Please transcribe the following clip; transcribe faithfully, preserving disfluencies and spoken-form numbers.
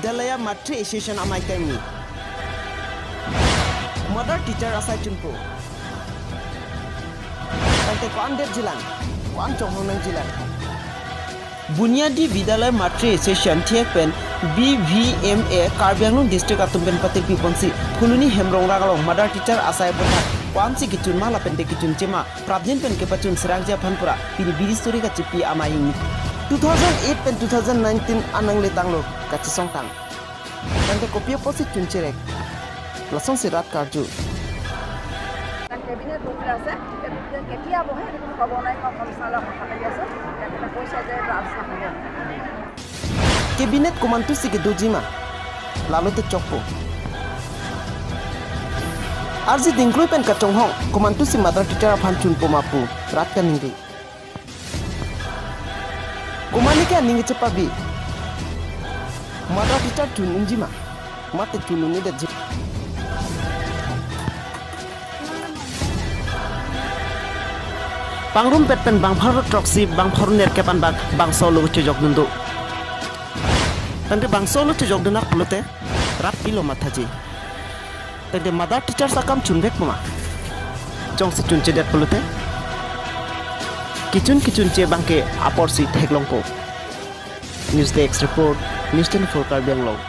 Vidyalaya Matri Association amei kangni. Mother teacher asai chunpo. Tangte ko-an detjilang, ko-an chonghong nangjilang. Bunyadi Vidyalaya Matri Association thiek pen B V M A Karbi Anglong District atum pen patirpi ponsi Phuloni Hemrongrang along mother teacher asai aputhak ko-ansi kechun ma lapen te kechunche ma prapjin pen kepachun serakji aphan pura pini biri suri kachipi amei ingni. Two thousand eight pen two thousand nineteen anang letanglo kachesongtang. Tangte kopi apotsi chuncherek? Lasonsi rat karju. Cabinet বহি আছে, কেতিয়া বহে সেইটো ক'ব নোৱাৰিম, মই কমিশ্যনাৰক কথা পাতি আছোঁ। তেখেতে কৈছে যে এইটো আলোচনা হ'ব। Cabinet komantusi kedoji ma? Lalote chokpo. Arji dingklui pen kachonghong komantusi mother teacher aphan chunpo ma pu rat kaningri. Komatne ke aning kechepabi? Mother teacher chun unji ma? Mate chun un-edetji. Pangrumpet pen bang pharo throksi bang pharo nerkep anbak bangso alo chojokdun do. Tangte bangso alo chojokdunak pulote rat pilo mathaji. Tangte mother teachers akam chunvekpo ma? Jongsi chunchedet pulote kechun kechunche abangke aporsi theklongpo. News Desk Report, News twenty-four Karbi Anglong.